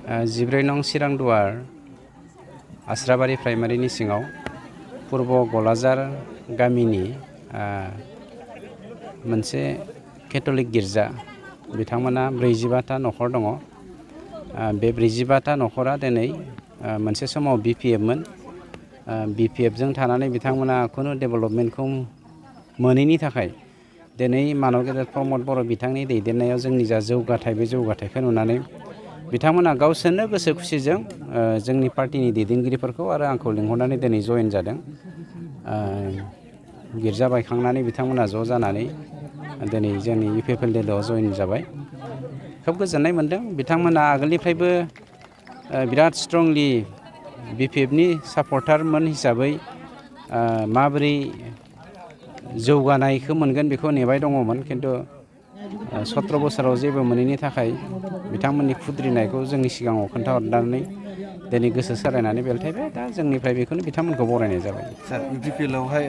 14 नं चिरांदुवार आस्राबारि प्राइमारिनि सिङाव पूर्व गलाजार गामिनि मोनसे केथलिक गिर्जा बिथांमोना 45टा नखर दङ। बे 45टा नखरा दिनै मोनसे समाव बिपिएफमोन। बिपिएफजों थानानै बिथांमोना खुनु डेभेलपमेन्टखौ मोनैनि थाखाय दिनै मानव गेदेर प्रमद बर' बिथांनि दैदेननायाव जोंनि जा जौगाथाय बे जौगाथायखौ नुनानै बिथांमोना गावसोरनो गोसो खुसिजों जोंनि पार्टिनि दैदेनगिरिफोरखौ आरो आंखौ लिंहरनानै दिनै जयेन जादों। गिर्जा बायखांनानै बिथांमोना ज' जानानै दिनै जोंनि इउपिपिएल जयेन जाबाय। खोब गोजोननाय मोनदों। बिथांमोना आगोलनिफ्रायबो बिराद स्ट्रंलि बिपिएफनि सापर्टारमोन हिसाबै माबोरै जौगानायखौ मोनगोन बेखौ नेबाय दङमोन, खिन्थु 17 बोसोराव जेबो मोनैनि थाखाय बिथांमोननि खुद्रिनायखौ जोंनि सिगाङाव खोन्थाहरनानै दिनै गोसो सोलायनानै बेलथायबाय। दा जोंनिफ्राय बेखौनो बिथांमोनखौ बरायनाय जाबाय। सार, इउपिपिएलआवहाय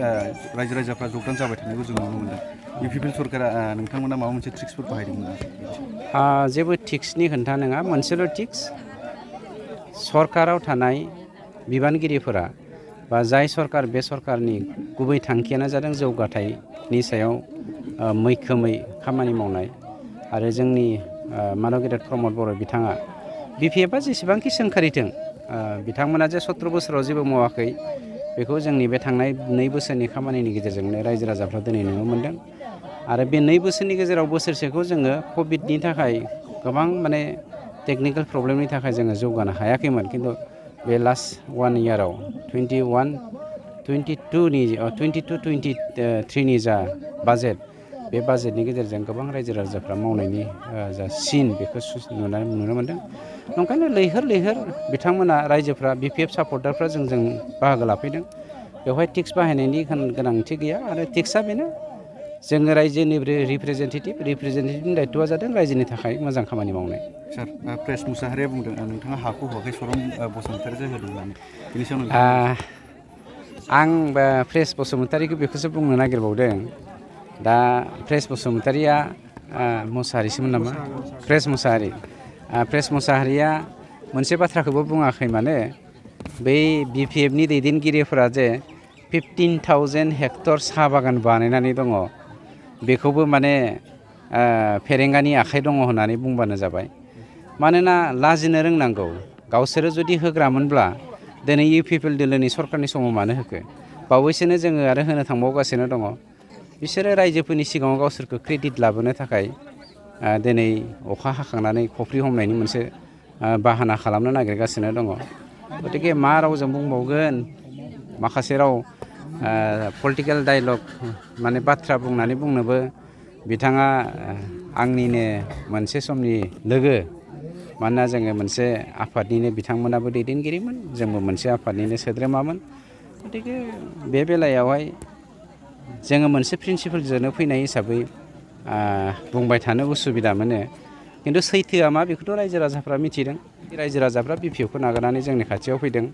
रायजो राजाफ्रा जगदान जाबाय थानायखौ जों नुनो मोनदों। इउपिपिएल सरकारा नोंथांमोना माबा मोनसे ट्रिक्सफोर बाहायदोंमोन? जेबो टिक्सनि खोन्था नङा, मोनसेल' टिक्स। सरकाराव थानाय बिबानगिरिफोरा बा जाय सरकार बे सरकारनि गुबै थांखियानो जादों जौगाथायनि सायाव मैखोमै खामानि मावनाय। आरो जोंनि मानव गेदेर प्रमद बर' बिथाङा बिपिएफआ जेसेबांखि सोंखारिथों, बिथांमोना जे 17 बोसोराव जेबो मावाखै बेखौ जोंनि बे थांनाय 2 बोसोरनि खामानिनि गेजेरजोंनो रायजो राजाफ्रा दिनै नुनो मोनदों। आरो बे 2 बोसोरनि गेजेराव बोसोरसेखौ जोङो कभिडनि थाखाय गोबां टेकनिकेल प्रब्लेमनि थाखाय जोङो जौगानो हायाखैमोन, खिन्थु बे लास्ट 1 इयाराव 22-23नि जा बाजेट, बे बाजेटनि गेजेरजों गोबां रायजो राजाफ्रा मावनायनि जा सिन बेखौ नुनो मोनदों। नंखायनो लैहोर लैहोर बिथांमोना रायजोफ्रा बिपिएफ सापर्टारफ्रा जोंजों बाहागो लाफैदों। बेवहाय टिक्स बाहायनायनि गोनांथि गैया। आरो टिक्सआ बेनो, जोङो रायजोनि रिप्रेजेन्टेटिभनि दायथ'आ जादों रायजोनि थाखाय मोजां खामानि मावनाय। सार, प्रेस मुसाहारिया बुंदों नोंथाङा हाखौ होआखै, सरन बसुमतारिजों होदों होननानै। बेनि सायाव आं प्रेस बसुमतारिखौ बेखौसो बुंनो नागिरबावदों। दा प्रेस बसुमतारिया मुसाहारिसोमोन नामा? प्रेस मुसाहारिया मोनसे बाथ्राखौबो बुङाखै, माने बै बिपिएफनि दैदेनगिरिफोरा जे 15,000 हेक्टर साहा बागान बानायनानै दङ, बेखौबो फेरेंगानि आखाइ दङ होननानै बुंबानो जाबाय। मानोना लाजिनो रोंनांगौ। गावसोरो जुदि होग्रामोनब्ला दिनै इउपिपिएल दोलोनि सरकारनि समाव मानो होखो? बावैसोनो जोङो आरो होनो थांबावगासिनो दङ। बिसोरो रायजोफोरनि सिगाङाव गावसोरखौ क्रेडिट लाबोनो थाखाय दिनै अखा हाखांनानै खफ्रि हमनायनि मोनसे बाहाना खालामनो नागिरगासिनो दङ। गतिके मा रावजों बुंबावगोन? माखासे राव पलिटिकेल डायलग बाथ्रा बुंनोबो बिथाङा आंनिनो मोनसे समनि लोगो। मानोना जोङो मोनसे आफादनिनो बिथांमोनाबो दैदेनगिरिमोन, जोंबो मोनसे आफादनिनो सोद्रोमामोन। गतिके बे बेलायावहाय जोङो मोनसे प्रिन्सिपालजोंनो फैनाय हिसाबै बुंबाय थानो उसुबिदा मोनो। खिन्थु सैथोआ मा बेखौथ' रायजो राजाफ्रा मिथिदों। रायजो राजाफ्रा बिपिएफखौ नागारनानै जोंनि खाथियाव फैदों।